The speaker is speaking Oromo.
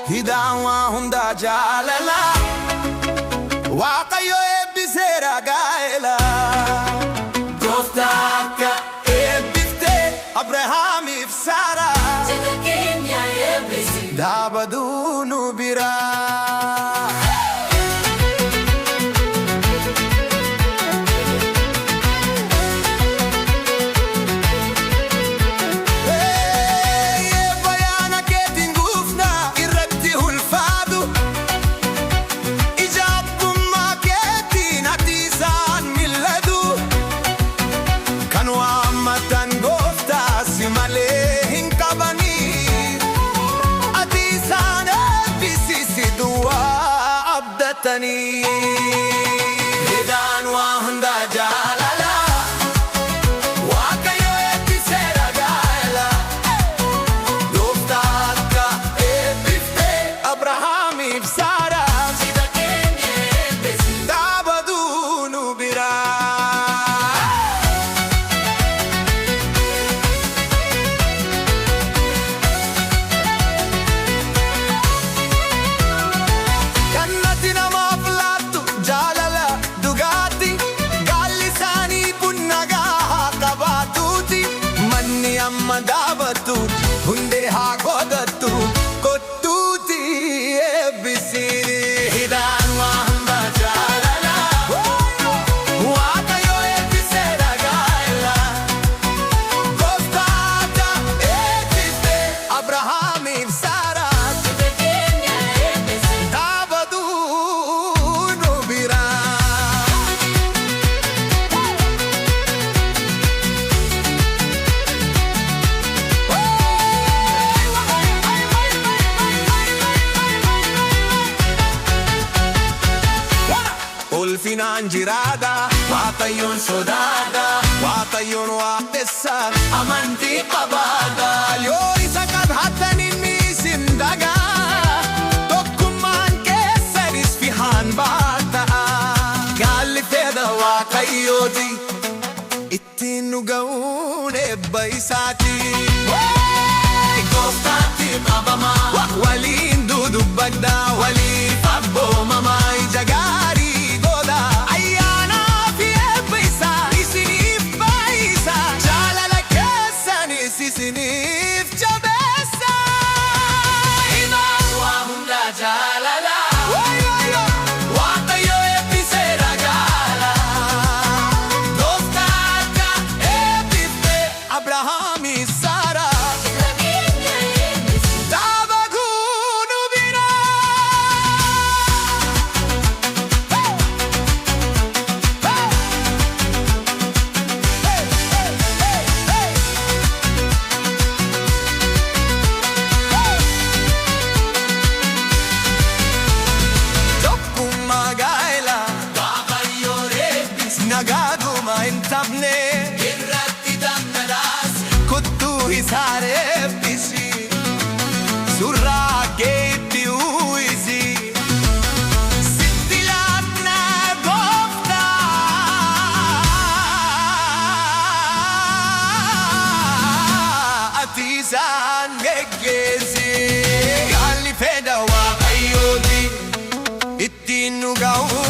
Hidhaan waa hundaa jaalala, Waaqayyo eebbiseera gaa'ela. Gooftaa akka eebbiftee Abrahaamiif Saaraa. Cidha keenya eebbisi. Dhaabaduu nu biraa. Bayana keetiin guufna irratti ulfaadu. Ija abbummaa keetiin ati isaan mil'adu. Kan waammatan gooftaa si malee hin qabanii. Ati isaan eebbisiisi duwwaa abdatanii. Hidhaan waa hundaa jaalala. Waaqayyo eebbiseera gaa'ela. Gooftaa akka eebbiftee Abrahaamiif Saaraa. Cidha keenya eebbisi. Dhaabaduu nu biraa. Kan ati namaaf laattu jaalala dhugaati. Gaalli isaanii kun nagaa haa qabaatuuti. Manni amma dhaabatu hundee haa godhatu. Kottuuti eebbisi. Hidhaan waa hunda jaalala. Waaqayyo eebbiseera gaa'ela. Gooftaa eebbifte Abrahaamiif Saaraa. Cidha keenya eebbisi. Dhaabaduu nu biraa. Ulfinaan jiraadha, Waaqayyoon sodaadha, Waaqayyoon waaqessa, amantii qabaadha. Yoo isa qabatan inni isin dagaa, tokkummaan keessanis fiixaan baata. Gaalli fedha Waaqayyooti, ittiin nu ga'uun eebba isaati. Gooftaatti qabamaa, waliin dudubbadhaa, waliif abboomamaa, ija gaarii godhaa. Ayyaanaa fi eebba isaa isiniif baay'isa, jaalala keessanis isiniif jabeessa. Hidhaan waa hundaa jaalala. Waaqayyo eebbiseera gaa'ela. Gooftaa akka eebbifte Abrahaamiif Saaraa. Cidha keenya eebbisi. Dhaabaduu nu biraa. Hey! Hey! Hey! Hey! Hey! Hey! Tokkummaa gaa'ela. Waaqayyo eebbisi. Nagaadhuma hin taphne. Irratti dhangalaasu. Kottuu isaan eebbisi. Surraa keetti uwwisi. Sitti laatna gooftaa. Ati isaan geggeessi. Gaalli fedha Waaqayyooti. Ittiin nu ga'u.